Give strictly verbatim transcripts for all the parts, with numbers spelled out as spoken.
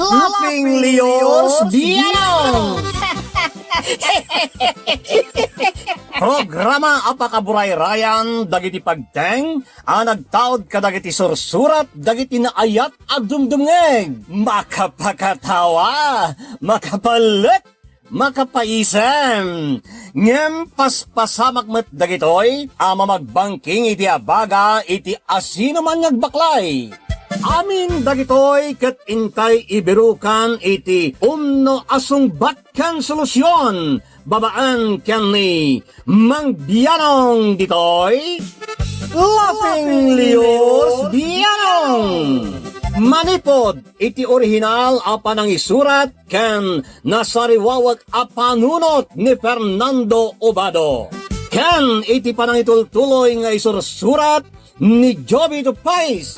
Laughing Leos Bianong! Programa a pakaburayrayan dagiti pagteng a nagtaud kadagiti sursurat dagiti naayat a dumdumngeg. Makapakatawa, makapalek, makapaisem. Ngem paspasamak met dagitoy a mamagbangking iti abaga iti asinoman nga agbaklay. Amin dagitoy ket intay ibirukan iti umno a sungbat ken solusion babaen ken ni Mang Bianong ditoy, Laughing Leos Bianong. Manipud iti orihinal a panangisurat ken nasariwawek a panunot ni Fernando Obado, ken iti panangitultuloy nga isursurat ni Jovito Pais.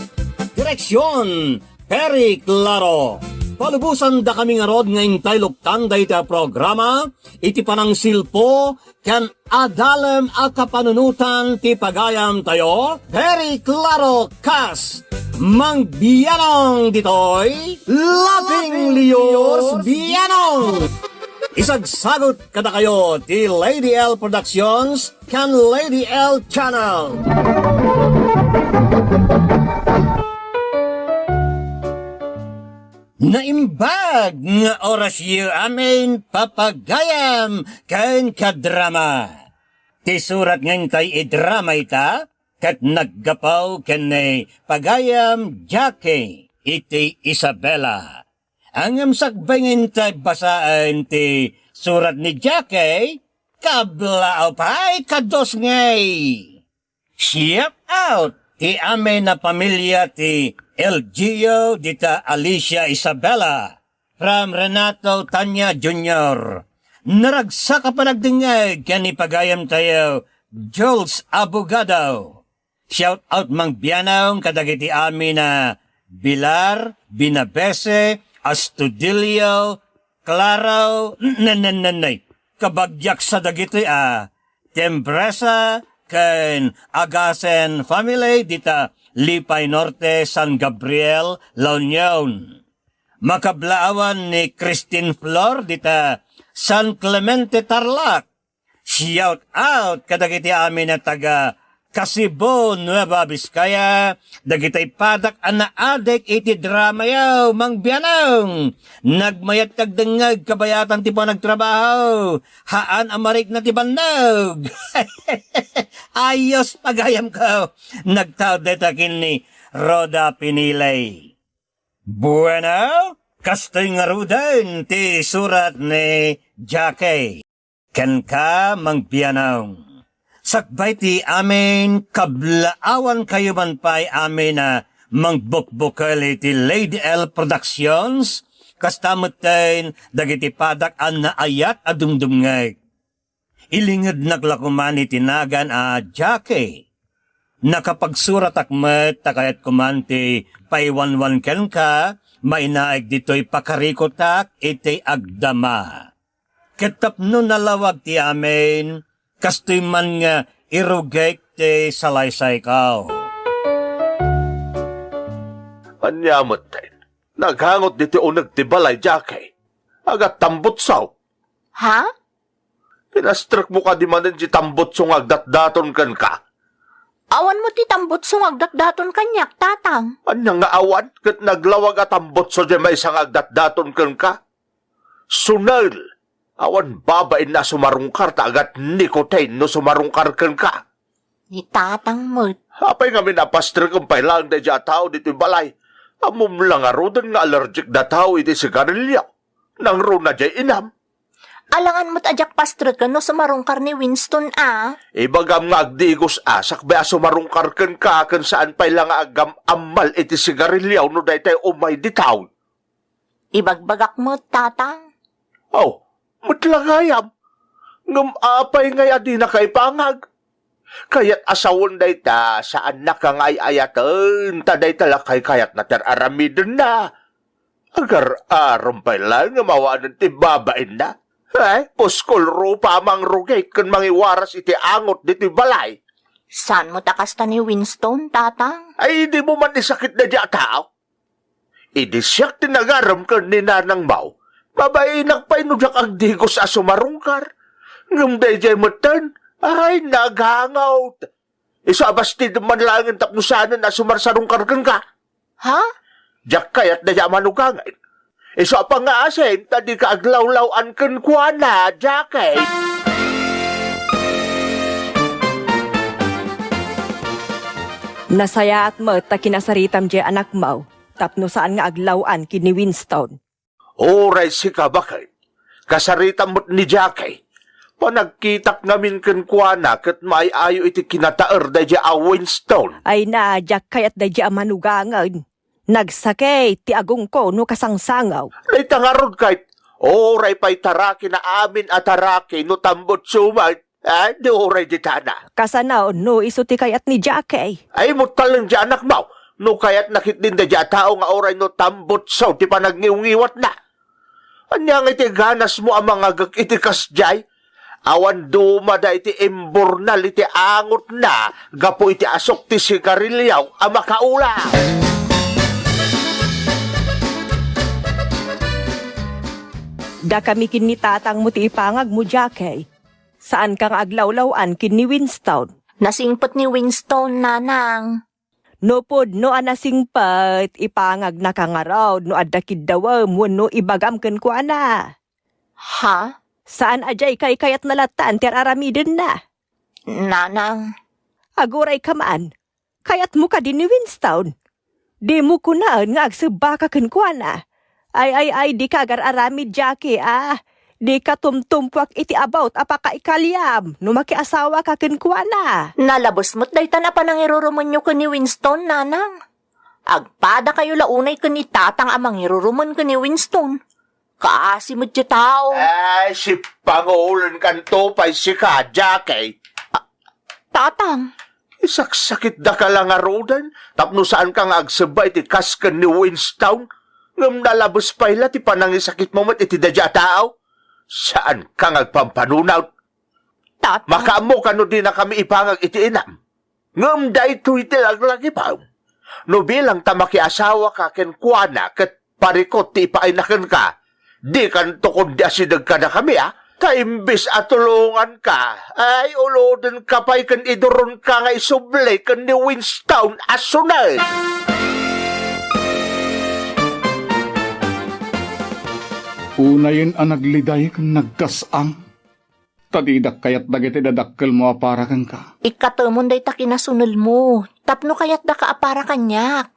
Direksion, Perry Claro. Palubosandakami ngarud nga intay luktan dayta a programa iti panangsilpo ken adalem a kapanunotan ti pagayamtayo, Perry Claro kas Mang Bianong ditoy, Laughing Leos Bianong. Isagsagut kadakayo ti Lady L Productions ken Lady L Channel. Naimbag nga orasyo amin, papagayam ken kadrama. Ti surat nga intay idrama ita, ket naggapu ken ni pagayam Jackie iti Isabela. Ngem sakbay nga intay basaen ti surat ni Jackie, kablaaw pay kadusngay. Shout out ti amin a pamilia ti L G U dita Alicia Isabela from Renato Tanya Junior. Naragsak a panagdengngeg ken ni pagayamtayo, Jules Abogado. Shout out, Mang Bianong, kadagiti amin a Bilar, Binabese, Astudillo, Claro, nennennennay. Kabagiak sa dagitoy a Tembresa ken Agasen family dita Lipay Norte, San Gabriel, La Union. Makablaawan ni Christine Flor dita San Clemente, Tarlac. Shout out kadagiti amin a taga Kasibo, Nueva Vizcaya, dagiti padak a naadik iti dramayo, Mang Bianong. Nagmayat kagdengngeg kabayatan ti panagtrabaho. Haan a marikna ti bannog. Ayos, pagayamko. Nagtaud dayta ken ni Rhoda Pinilay. Bueno, kastoy ngaruden ti surat ni Jackie. Kenka, Mang Bianong. Sakbay ti amin, kablaawankayo man pay amin a mangbukbukel iti Lady L Productions, kasta metten dagiti padak a naayat a dumdumngeg. Ilingednak la koman iti nagan a Jackie. Nakapagsuratak met ta kayatko man ti paiwanwan kenka, mainaig ditoy pakarikotak iti agdama. Ket tapno nalawag ti amin, kastoy man nga irugik ti salaysayko. Ania met, naghangot ditoy uneg ti balay, Jackie. Agatambutso. Ha? Pinastrekmo kadi manen ti tambutso nga agdatdaton kenka? Awan met ti tambutso nga agdatdaton kaniak, Tatang. Ania nga awan? Ket naglawag a tambutso diay maysa nga agdatdaton kenka? Sunel! Awan babainna a sumarungkar ta agat nicotine no sumarungkar kenka. Ni Tatang met. Apay ngamin a pastrekem pay laeng daydiay a tao ditoy balay? Ammom la ngaruden nga allergic da tao iti sigarilio. Nangruna diay inam. Alangan met a diak pastreken no sumarungkar ni Winston a. Ibagam nga agdigos a sakbay a sumarungkar kenka ken saan pay la nga agam-ammal iti sigarilio no daytay umay di taon. Ibagbagak met, Tatang. Aw, met la gayam. Ngem apay ngay a dinaka ipangag? Kayat a sawen dayta, saannaka nga ay-ayaten, ta dayta la kay kayatna ti ar-aramidenna. Agar-aram pay laeng nga mawanen ti babainna. Ay, puskol rupa a mangrugit ken mangiwaras iti angot ditoy balay. Saan met a kasta ni Winston, Tatang? Ay, dimo man isakit daydiay a tao. Idi siak ti nagarem ken ni Nanang Mau, mabainak pay no diak agdigos a sumarungkar. Ngem daydiay metten, ay, nagangaw. Isu a bastidem man laengen tapno saanen a sumarsarungkar kenka. Ha? Diak kayat daydiay a manugangen. Isu a pangngaasim ta dika aglawlaw-an kenkuana, Jackie. Nasayaat met ta kinasaritam diay anakmo tapno saan nga aglaw-an ken ni Winston. Uray sika baket, kasaritam met ni Jackie. Panagkitak ngamin kenkuana ket maay-ayo iti kinataer daydiay a Winston. Ay na, diak kayat daydiay a manugangen. Nagsakit ti agongko no kasangsangaw. Dayta ngarud ket, uray pay tarakina amin a taraki no tambutso met, eh, di uray ditana. Kasano no isu ti kayat ni Jackie? Ay, muttaleng diay anakmo, no kayatna ketdin daydiay a tao nga uray no tambutso ti panagniwngiwatna. Ania nga iti ganasmo a mangagek iti kasdiay? Awan dumada iti imburnal iti angotna gapu iti asuk ti sigarilio a makaula. Dakami ken ni tatangmo ti ipangagmo, Jackie. Saanka nga aglawlaw-an ken ni Winston. Nasingpet ni Winston, Nanang. No pudno a nasingpet, ipangagnaka ngarud no adda kiddawem wenno ibagam kenkuana. Ha? Saan a diay kaykayatna lattan ti ar-aramidenna. Nanang. Agurayka man. Kayatmo kadi ni Winston? Dimo kunaen nga agsebbaka kenkuana. Ay, ay, ay, dika agar-aramid, Jackie, a. Dika tumtumpuak iti about a pakaikaliam no makiasawaka kenkuana. Nalabes met daytan a panangirurumenyo ken ni Winston, Nanang. Agpadakayo la unay ken ni Tatang a mangirurumen ken ni Winston. Kaasi met ti tao. Ay, sipangulenkanto pay sika, Jackie. Tatang. Isaksakitdaka la ngaruden tapno saanka nga agsebba iti kas ken ni Winston, ngem nalabes pay la ti panangisakitmo met iti daydiay a tao. Saanka nga agpampanunot. Tatang. Makaammoka no dinakami ipangag iti inam. Ngem daytoy ti laglagipem. No bilang ta makiasawaka kenkuana ket parikut ti ipaayna kenka, dikanto kondi asideg kadakami, a? Ta imbes a tulonganka, ay, ulodenka pay ken iduronka nga isubli ken ni Winston a sunen. Unayen a nagliday ken nagkas-ang, ta didak kayat dagiti dadakkelmo a para kenka. Ikkatemon dayta kinasunelmo, tapno kayatdaka a para kaniak.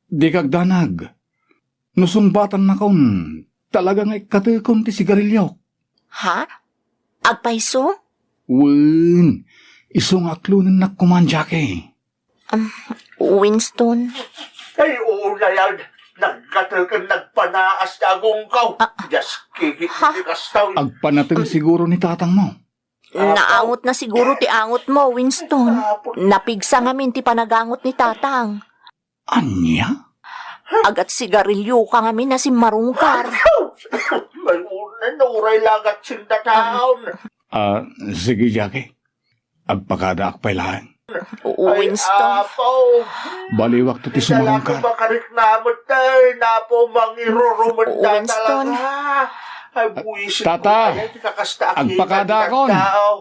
Dika agdanag. No sungbatannakon, talaga nga ikkatekon ti sigariliok. Ha? Agpayso? Wen, isu nga aklonennak koman, Jackie. Um, Winston. Ay, unayen, naggatel ken nagpanaas ti agongko. Ah. Dios, kikit Ha? ti kastaw. Agpanateng siguro ni tatangmo. Naangot na siguro ti angot mo, Winston. Napigsa ngamin ti panagangot ni Tatang. Ania? Agat sigarilyo ka ngamin a simmarungkar. Mayunan, uray lagat sindataon. Ah, sige, Jackie. Agpakadaak pay laeng. Winston. Apo. Baliwak to ti sumarungkar. Makariknamot tayo, napo, mangirurumat na Winston. Talaga. Ay, buwisit Tata, ko kaya ti kakasta a agpakada kita akon. Tao.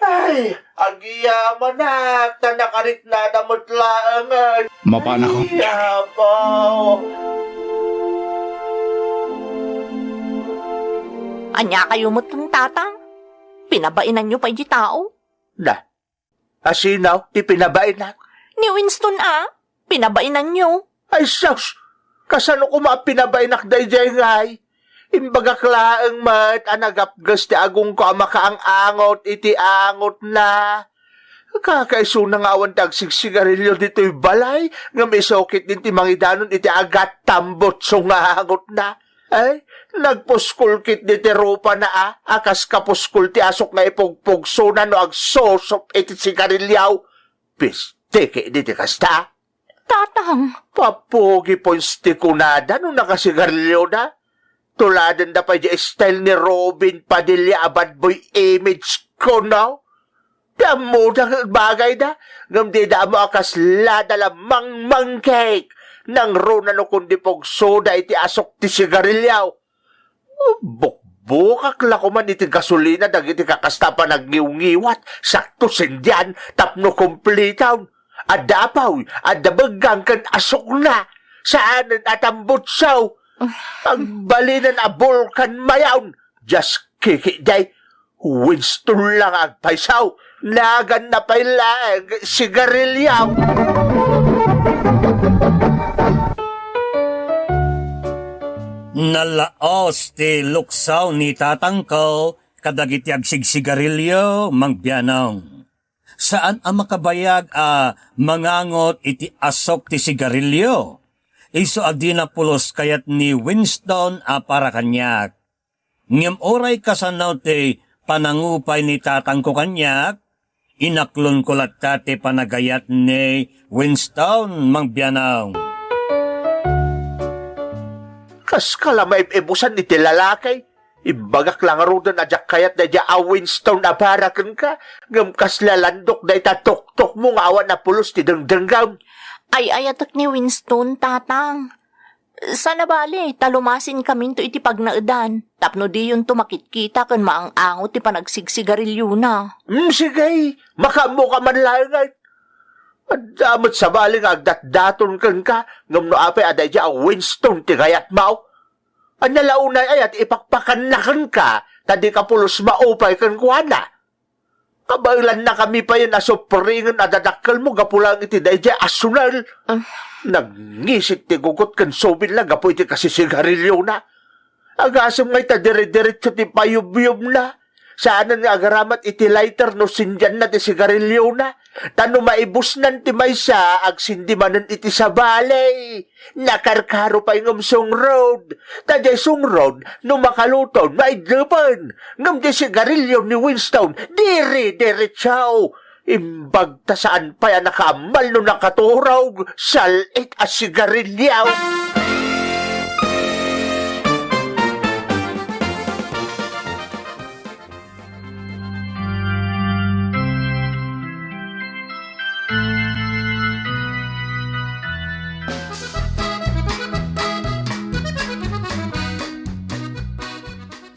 Ay, agyamanak, ta nakariknada met laeng. Mapanakon. Ay, apo. Ania kayo met ken tatang? Pinabainanyo pay di tao? Na, asino ti pinabainak? Ni Winston a, pinabainanyo. Ay sus! Kasano koma a pinabainak daydiay ngay? Imbagak laeng met a nagapges ti agongko a makaang-angot iti angotna. Kakaisuna nga awan ti agsigsigarilyo ditoy balay, ngem isu ketdin ti mangidanon iti agat tambutso nga angotna. Ay, nagpuskol ketdi ti rupana a, a kas kapuskol ti asuk nga ipugpugsona no agsusup iti sigarilyo. Piste ketdi ti kasta. Tatang. Papugi points ti kunada no nakasigarilyoda. Tuladenda pay di style ni Robin Padilla a bad boy image ko, no? Ti ammoda nga bagayda, ngem dida ammo a kasla da la mangmangkek. Nangruna no kundi pugsoda iti asok ti sigarilio. Bukbukak la koman iti gasolina dagiti kakasta a panagniwngiwat, sakto sendian tapno kumpliton. Adda apoy, adda beggang ken asokna. Saanen a tambutso. Agbalinen a bulkan mayon. Dias kikidday. Winston lang agpayso. Naganna pay laeng sigarilio. Nalaos ti luksaw ni tatangko kadagiti agsigsigarilio, Mang Bianong. Saan a makabayag a mangangot iti asok ti sigarilio. Isu a dina pulos kayat ni Winston a para kaniak. Ngem uray kasano ti panangupay ni tatangko kaniak, inaklonko latta ti panagayat ni Winston, Mang Bianong. Kaska la maib-ibusan iti lalaki. Imbagak la ngaruden a diak kayat daydiay a Winston a para kenka, ngem kasla landok dayta tuktokmo nga awan a pulos ti dengdengngem. Ay-ayatek ni Winston, Tatang. Saan a bale, ta lumasinkaminto iti pagnaedan, tapno diyonto makitkita ken maang-angot ti panagsigsigariliona. Mm, sige, makaammoka man laengen. Adda met sabali nga agdatdaton kenka, ngem no apay a daydiay a Winston ti kayatmo? Ania la unay aya ti ipakpakanna kenka, ta dika pulos maupay kenkuana? Kabaelannakami payen a supringen a dadakkelmo gapu laeng iti daydiay a sunel. Ah. Nagngisit ti gugot ken subilna gapu iti kasigarilliona. Agasem ngay ta dire-diretso ti payubyubna. Saanen nga agaramat iti lighter no sindianna ti sigarilliona. Ta no maibusnan ti maysa, agsindi manen iti sabali. Nakarkaro pay ngem sungrod. Ta diay sungrod, no makaluton, maidlepen. Ngem diay sigarilio ni Winston, dire-diretso. Imbag ta saan pay a nakaammal no nakaturog, sal-it a sigarilio.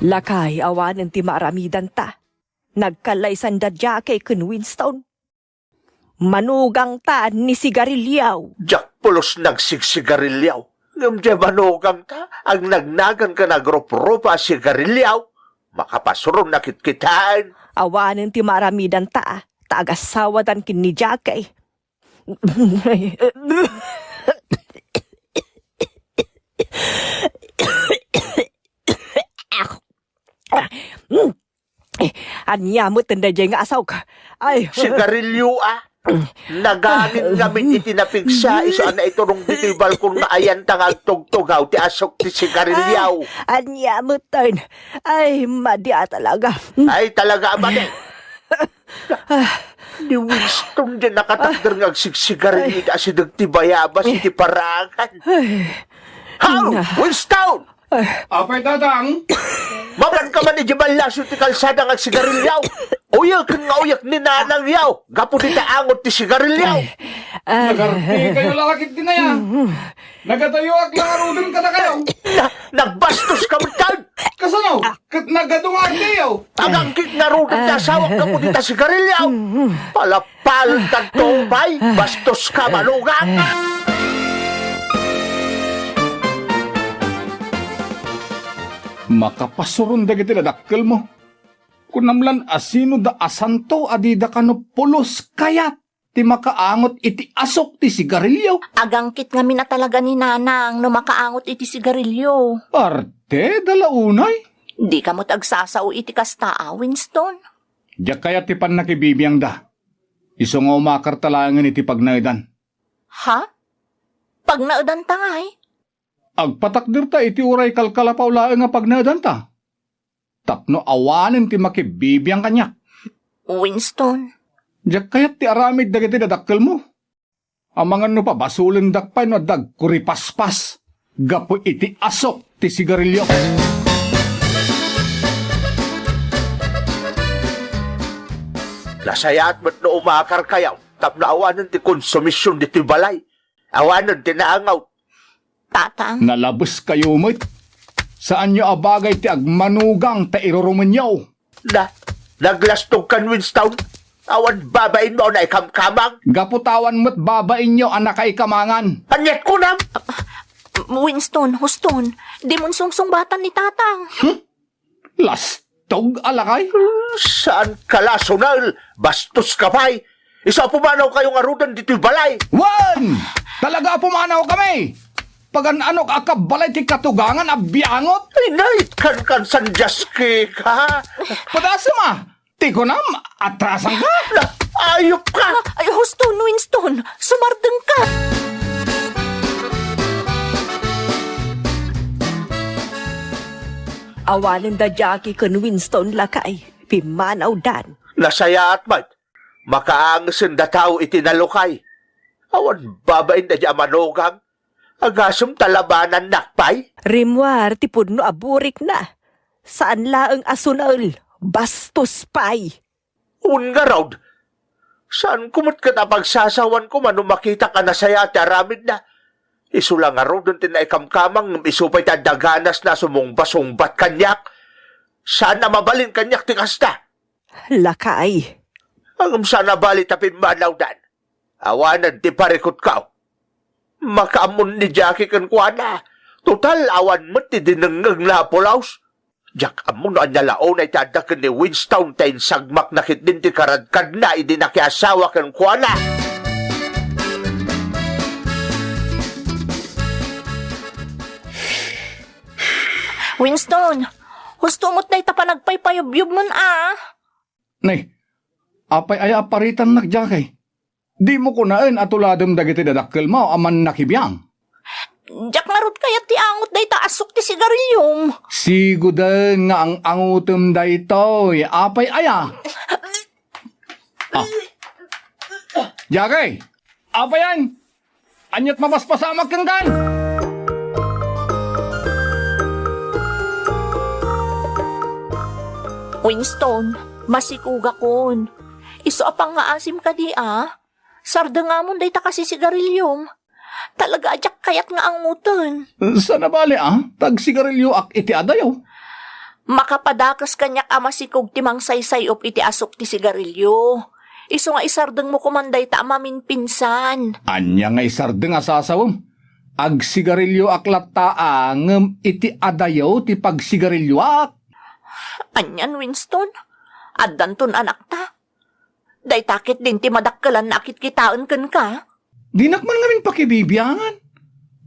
Lakay, awanen ti maaramidanta. Nagkallaysanda Jackie ken Winston. Manugangta ni sigarilio. Diak pulos nagsigsigarilio. Ngem diay manugangta, agnagnagan ken agruprupa a sigarilio. Makapasuron a kitkitaen. Awanen ti maaramidanta, ta agasawadan ken ni Jackie. Ania met daydiay nga asok? Ay. Sigarilio, a. Nagamin-ngamin iti napigsa, isu a naiturong ditoy balkon nga ayanta nga agtugtugaw ti asok ti sigarilio. Ah, ania metten? Ay, madi a talaga. Ay, talaga a madi. Ni Winston diay nakatakder nga agsigsigarilio iti asideg ti bayabas iti parangan. Ay. Haw! Na. Winston! Apay, Tatang? Mapanka man idiay ballaso ti kalsada nga agsigarilio. Uyaken nga uyak ni nanangyo gapu dita angot ti sigarilio. Ay. Nagarti kayo la ket ti naya. Nagatayoak la ngaruden kadakayo. Na, nagbastoska metten. Kasano? Ket nagadu nga agdiyo. Agangkit ngaruden ti asawak gapu dita sigarilio. Palapalon tanto pay, bastoska, manugak. Makapasuron dagiti dadakkelmo. Kunam lan a sino da a santo a dida kano pulos kayat ti makaangot iti asok ti sigarilio. Agangkit ngamin a talaga ni Nanang no makaangot iti sigarilio. Arte, da la unay? Dika met agsasao iti kasta a, Winston? Diak kayat ti pannakibibiangda. Isu nga umakarta laengen iti pagnaedan. Ha? Pagnaedanta ngay? Agpatakderta iti uray kalkalapaw laeng a pagnaedanta. Tapno awanen ti makibibiang kaniak. Winston. Diak kayat ti aramid dagiti dadakkelmo. Amangan no pabasolendak pay no adda agkuripaspas gapu iti asok ti sigarilio. Nasayaat met no umakarkayo tapno awanen ti konsumision ditoy balay. Awanen ti naangot. Tatang. Nalabeskayo met. Saanyo a bagay ti agmanugang ta irurumenyo. Na, naglastogkan, Winston. Awan babainmo a naikamkamang. Gapu ta awan met babainyo a nakaikamangan. Aniat kunam? Winston, huston, dimon sungsungbatan ni Tatang. Hmm? Lastog a lakay? Saanka la a sunel, bastos ka pay. Isu a pumanawkayo ngaruden ditoy balay. Wen! Talaga a pumanawkami! Pagan-anok a kabbalay ti katugangan a biangot? Ay, naitkankan sandiaski ka. Padasem a, ti kunam, atrasanka? Na, ayop ka! Ay, huston, Winston, sumardengka! Awanen da Jackie ken Winston, lakay, pimmanawdan. Nasayaat met, makaangesen da tao iti nalukay. Awan babain daydi a manugang. Agasem ta labanannak pay? Rimmuar ti pudno a burikna. Saan laeng a sunel, bastos pay. Wen ngarud, saanko met ket a pagsasawan koma no makitak a nasayaat ti aramidna. Isu la ngaruden ti naikamkamang ngem isu pay ti adda ganasna a sumungba-sungbat kaniak. Saan a mabalin kaniak ti kasta. Lakay. Ngem saan a bali ta pimmanawdan. Awanen ti parikutko. Makaammon ni Jackie kenkuana. Total, awan met ti dinengngegna a pulos. Diak ammo no ania la unay ti adda ken ni Winston ta insagmakna ketdin ti karadkadna idi nakiasawa kenkuana. Winston, husto met dayta panagpaypayubyubmon a. Nay, apay aya a paritannak, Jackie? Dimo kunaen a tuladem dagiti dadakkelmo a mannakibiang? Diak ngarud kayat ti angot dayta asok ti sigariliom. Siguden nga ang-angotem daytoy. Apay aya? Ah. Jackie, apayan? Aniat mapaspasamak kenkan? Winston, masikugakon. Isu a pangngaasim kadi a? Sardengamon dayta kasisigariliom. Talaga a diak kayat nga angoten. Saan a bale a, ta agsigarilioak iti adayo. Makapadakes kaniak a masikog ti mangsaysay-op iti asok ti sigarilio. Isu nga isardengmo koman dayta a maminpinsan. Ania nga isardeng a sasawem? Agsigarilioak latta a, ngem iti adayo ti pagsigarilioak. Anian, Winston? Addanton anakta. Dayta ketdin ti madakkelanna a kitkitaen kenka. Dinak man ngamin pakibibiangan.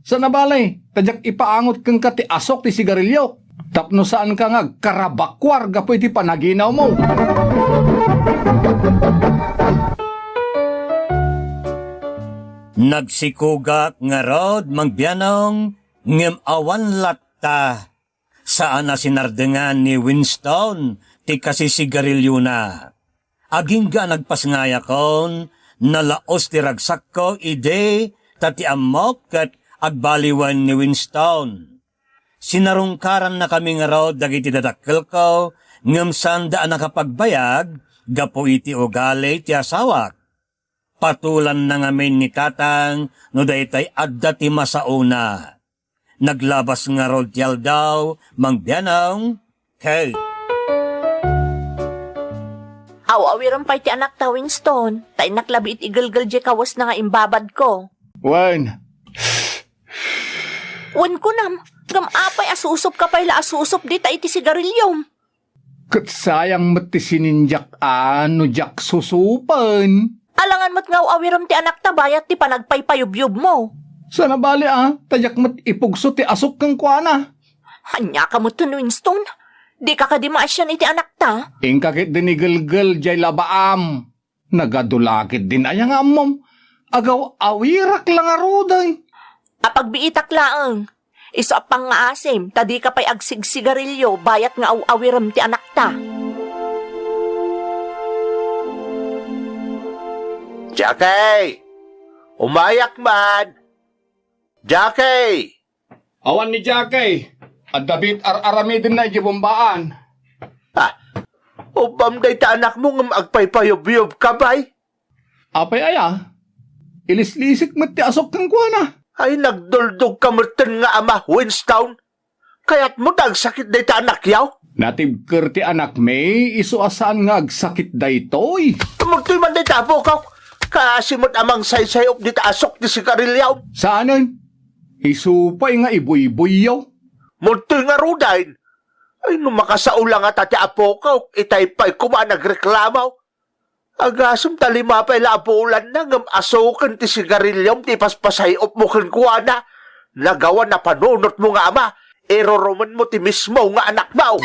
Saan a bale, ta diak ipaangot kenka ti asok ti sigarilio. Tapno saanka nga agkarabakuar gapu iti panaginawmo. Nagsikugak ngarud, Mang Bianong, ngem awan latta. Saan a sinardengan ni Winston ti kasisigariliona. Agingga a nagpasngayakon, nalaos ti ragsakko idi ta ti ammok ket agbaliwen ni Winston. Sinarungkarannakami ngarud dagiti dadakkelko ngem saanda a nakapagbayag gapu iti ugali ti asawak. Patulanna ngamin ni Tatang no daytay adda ti masaona. Naglabas ngarud ti aldaw, Mang Bianong, ket aw-awirem pay ti anakta, Winston, ta innak labi iti igelgel diay kawesna nga imbabadko. Wen. Wen kunam, ngem apay a susupka pay la a susup dita iti sigariliom? Ket sayang met ti sinindiak a no diak susupen. Alangan met nga aw-awirem ti anakta bayat ti panagpaypayubyubmo. Saan a bale a, ta diak met ipugso ti asok kenkuana. Ania ka met, Winston? Dika kadi maasian iti anakta? Inka ketdin igelgel diay labaam. Nagadu la ketdin aya nga ammom. Agaw-awirak la ngaruden. Apagbiitak laeng. Isu a pangngaasim ta dika pay agsigsigarilio bayat nga aw-awirem ti anakta. Jackie! Umayak man! Jackie! Awan ni Jackie. Adda bit ar-aramidenna idiay bumbaan. Ah, ubbam dayta anakmo ngem agpaypayubyubka pay? Apay aya? Ilislisik met ti asok kenkuana. Ay, nagduldog ka metten nga ama, Winston. Kayatmo ta agsakit dayta anakyaw? Natibker ti anakmi, isu a saan nga agsakit daytoy. Mudtoy man dayta, apokok. Kaasi met a mangsaysay-op dita asok ti sigarilyo. Saanen? Isu pay nga ibuybuyyo. Mudtoy ngaruden. Ay, no makasao la ngata ti apokok, itay pay koma a nagreklamo. Agasem ta lima pay la a bulanna ngem asoken ti sigarilyom ti ipaspasay-opmo kenkuana. Nagawan a panunotmo nga ama, irurumenmo ti mismo nga anakmo.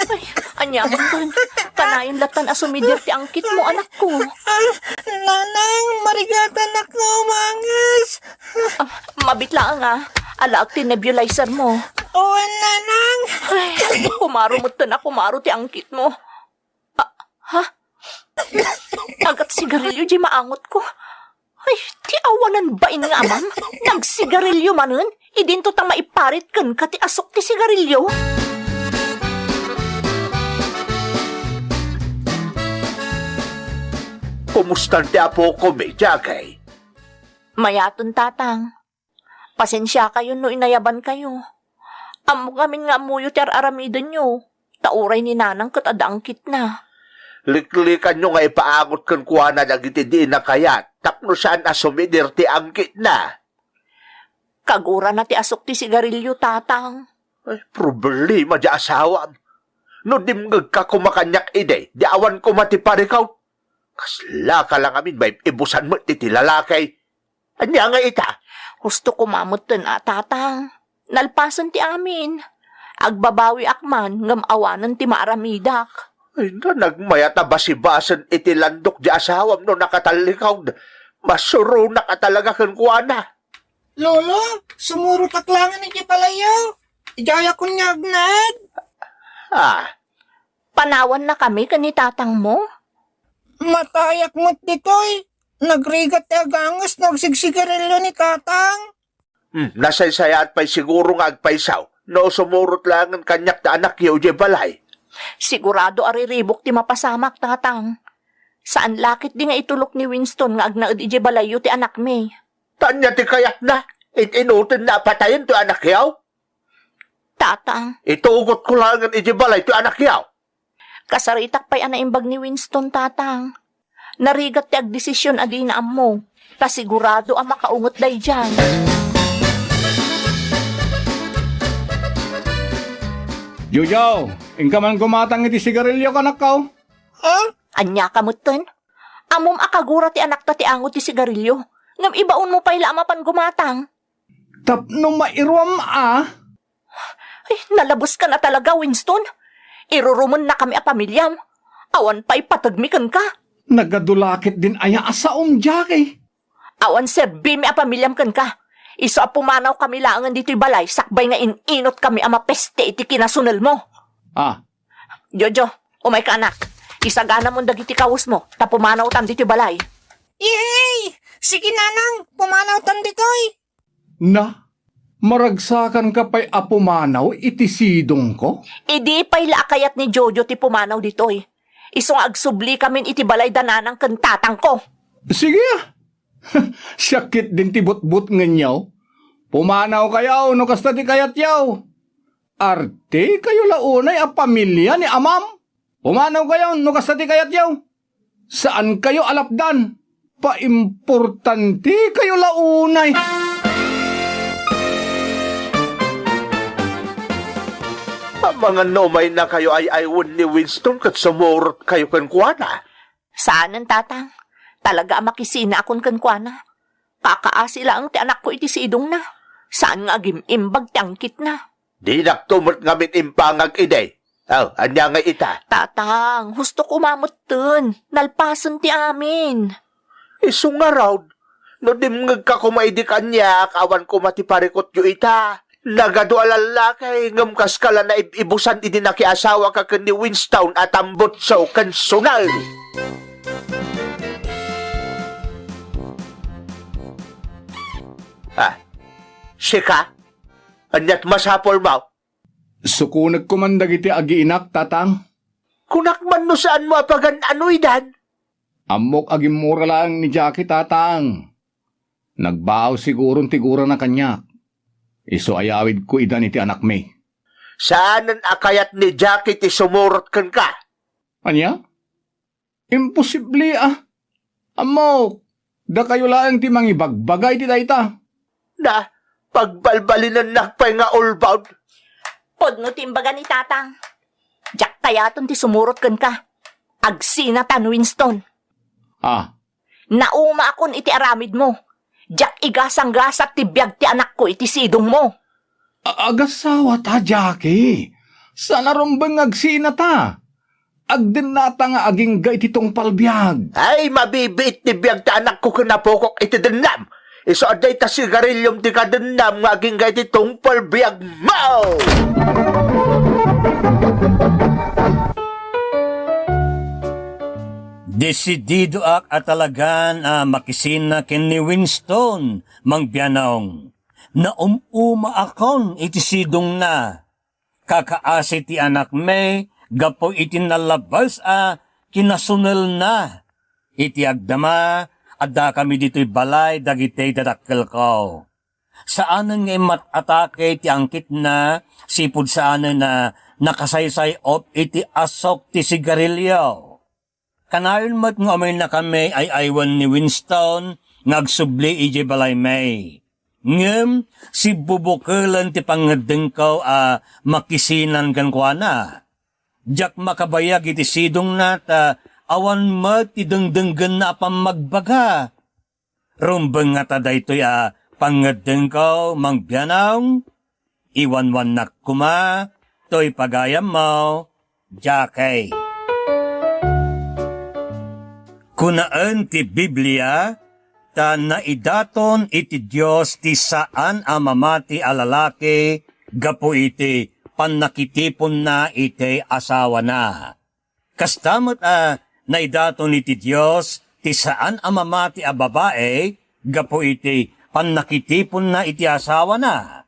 Ay, ania man, kanayon lattan a sumidir ti angkitmo, anakko. Ah, nanang, marigatanak nga umanges. Ah, mabit laeng, ah. Alaek ti nebulizermo. Wen, nanang. Ay, kumaro metten a kumaro ti angkitmo. Ah, ha? Agat sigarilyo diay maangotko. Ay, ti awanan bain nga amam, nagsigarilyo manen, idinto ta maiparit kenka ti asok ti sigarilyo. Kumustan ti apokom, Jackie? Mayaten, Tatang. Pasensiakayon no inayabankayo. Ammok ngamin nga ammoyo ti ar-aramidenyo, ta uray ni Nanang ket adda angkitna. Liklikanyo nga ipaangot kenkuana dagiti dina kayat tapno saan a sumidir ti angkitna. Kagurana ti asok ti sigarilyo, Tatang. Ay, problema ti asawam. No dimngegka koma kaniak idi, di awan koma ti parikut. Kaslaka la ngamin maib-ibusan met iti lalaki. Ania ngay ita? Husto koma metten a, Tatang. Nalpasen ti amin. Agbabawiak man ngem awanen ti maaramidak. Ay, na, nagmayat a basibasen iti landok ti asawam no nakatallikud. Masuronak a talaga kenkuana. Lolo, sumurotak laengen iti balayyo. Idiayak nga agnaed. Ah. Panawannakami ken ni tatangmo? Matayak met ditoy. Nagrigat ti aganges no agsigsigarilyo ni tatang. Hmm, nasaysayaat pay siguro nga agpayso no sumurot laengen kaniak ti anakyo idiay balay. Sigurado a riribuk ti mapasamak, tatang. Saan la ketdi nga itulok ni Winston nga agnaed idiay balayyo ti anakmi. Ta ania ti kayatna? It-inutenna a patayen ti anakyo? Tatang. Itugotko laengen idiay balay ti anakyo. Kasaritak pay a naimbag ni Winston, tatang. Narigat ti agdesision a dina ammo, ta sigurado a makaunget daydiay. Jojo, inka man gumatang iti sigarilyo, kanakko? Ha? Ania ka metten? Ammom a kagura ti anakta ti angot ti sigarilyo, ngem ibaonmo pay la a mapan gumatang. Tapno mairuam a. Ay, nalabeska na talaga, Winston. Irurumennakami a pamiliam. Awan pay pategmi kenka. Nagadu la ketdin aya a saom, Jackie? Awan serbimi a pamiliam kenka. Isu a pumanawkami laengen ditoy balay sakbay nga in-inutkami a mapeste iti kinasunelmo. Ah. Jojo, umayka, anak. Isaganamon dagiti kawesmo, ta pumanawtam ditoy balay. Yehey! Sige, nanang, pumanawtan ditoy. Na, maragsakanka pay a pumanaw iti sidongko? Idi pay la a kayat ni Jojo ti pumanaw ditoy. Isu nga agsubli kamin iti balay da nanang ken tatangko. Sige a. Siak ketdin ti butbutngenyo. Pumanawkayo no kasta ti kayatyo. Artekayo la unay a pamilia ni amam. Pumanawkayo no kasta ti kayatyo. Saankayo a lapdan. Paimportantekayo la unay. Amangan no umaynakayo ay-aywen ni Winston ket sumurotkayo kenkuana. Saanen, tatang. Talaga a makisinaakon kenkuana. Kakaasi laeng ti anakko iti sidongna. Saan nga agim-imbag ti angkitna. Dinakto met ngamin impangag idi. Aw, ania ngay ita? Tatang, husto koma metten. Nalpasen ti amin. Isu ngarud, no dimngegka koma idi kaniak, awan koma ti parikutyo ita. Nagadu a lallaki, ngem kaska la naib-ibusan idi nakiasawaka ken ni Winston a tambutso ken sunel. Ah, sika? Aniat masapulmo? Sukonekko man dagiti agiinak, tatang. Kunak man no saanmo a pagan-anoydan? Ammok a gimmura laeng ni Jackie, tatang. Nagbaaw siguron ti gurana kaniak. Isu a yawidko idan iti anakmi. Saanen a kayat ni Jackie ti sumurot kenka. Ania? Imposible a. Ammok, dakayo laeng ti mangibagbaga iti dayta. Na, pagbalbalinennak pay nga ulbod. Pudno ti imbaga ni Tatang. Diak kayaten ti sumurot kenka. Agsinatan, Winston. Ah. Naumaakon iti aramidmo. Diak igasanggasat ti biag ti anakko iti sidongmo. A-, agasawa ta, Jackie. Saan a rumbeng nga agsinata. Agdennata nga agingga iti tungpal biag. Ay, mabibiit ti biag ti anakko ken apokok iti dennam. Isu a dayta sigariliom ti kadennam nga agingga iti tungpal biagmo. Desididoak a talagan a makisina ken ni Winston, Mang Bianong. Naum-umaakon iti sidongna. Kakaasi ti anakmi gapu iti nalabes a kinasunelna. Iti agdama, addakami ditoy balay dagiti dadakkelko. Saanen nga immat-atake ti angkitna, sipud saanen a nakasaysay-op iti asok ti sigarilio. Kanayon met nga umaynakami ay-aywan ni Winston nga agsubli idiay balaymi. Ngem sibbubukelen ti pangngeddengko a makisinan kenkuana. Diak makabayag iti sidongna ta awan met ti dengdenggenna a pammagbaga. Rumbeng ngata daytoy a pangngeddengko, Mang Bianong? Iwanwannak koma toy pagayammo, Jackie. Kunaen ti Biblia, ta naidaton iti Dios ti saan a mamati a lalaki gapu iti pannakitiponna iti asawana. Kasta met a naidaton iti Dios ti saan a mamati a babai gapu iti pannakitiponna iti asawana.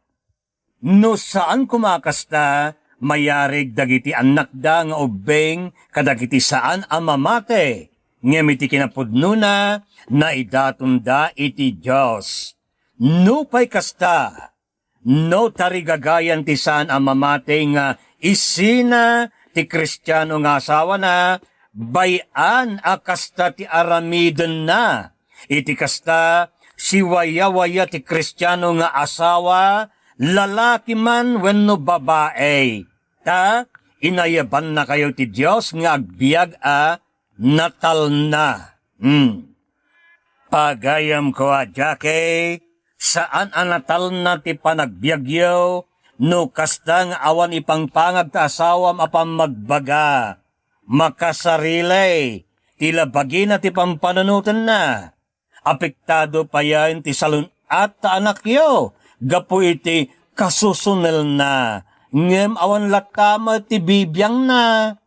No saan koma a kasta, mayarig dagiti annakda nga ubbing kadagiti saan a mamati, ngem iti kinapudnona, naidatonda iti Dios. Nupay kasta, no tarigagayan ti saan a mamati nga isina ti Kristiano nga asawana, bay-an a kasta ti aramidenna. Iti kasta, siwayawaya ti Kristiano nga asawa, lalaki man wenno babai. Ta inayabannakayo ti Dios nga agbiag a natalna. Hmm. Pagayamko a Jackie, saan a natalna ti panagbiagyo no kasta nga awan ipangpangag ta asawam a pammagbaga. Makasarili ti labagina ti pampanunotenna. Apektado payen ti salun-at ta anakyo gapu iti kasusunelna, ngem awan latta met ti bibiangna.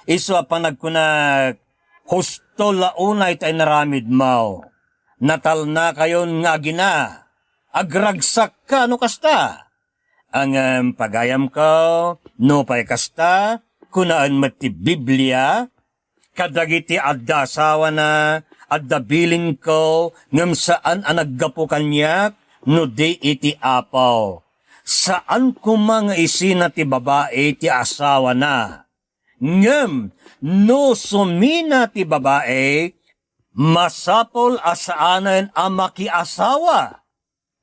Isu a panagkunak, husto la unay ta inaramidmo. Natalnakayon nga agina. Agragsakka no kasta. Ngem pagayamko, nupay kasta, kunaen met ti Biblia, kadagiti adda asawana, adda bilinko, ngem saan a naggapu kaniak, no di iti Apo. Saan koma nga isina ti babai ti asawana. Ngem no sumina ti babai, masapul a saanen a makiasawa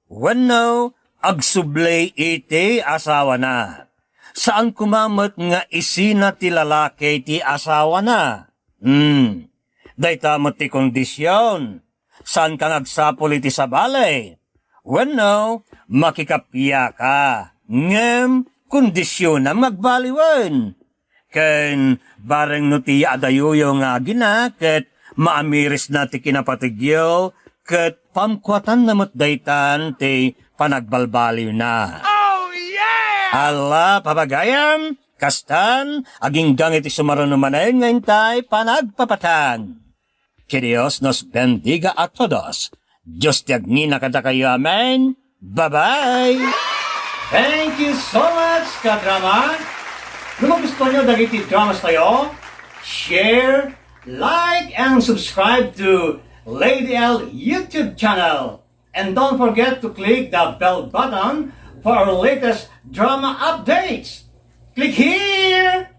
wenno agsubli iti asawana. Saan koma met nga isina ti lalaki ti asawana. Hmm. Dayta met ti kondision. Saanka nga agsapul iti sabali. Wenno, makikappiaka. Ngem, kondisionam nga agbaliwen. Ken bareng no ti adayoyo nga agina ket maamirisna ti kinapategyo, ket pamkuatanna met daytan ti panagbalbaliwna. Ala, papagayam, kastan, aginggang iti sumaruno manen nga intay panagpapatan. Que Dios nos bendiga a todos. Dios ti agnina kadakayo. Amen. Bye-bye. Thank you so much, kadrama. No magustuhan nyo dagiti dramas tayo, share, like, and subscribe to Lady L YouTube channel. And don't forget to click the bell button for our latest drama updates. Click here!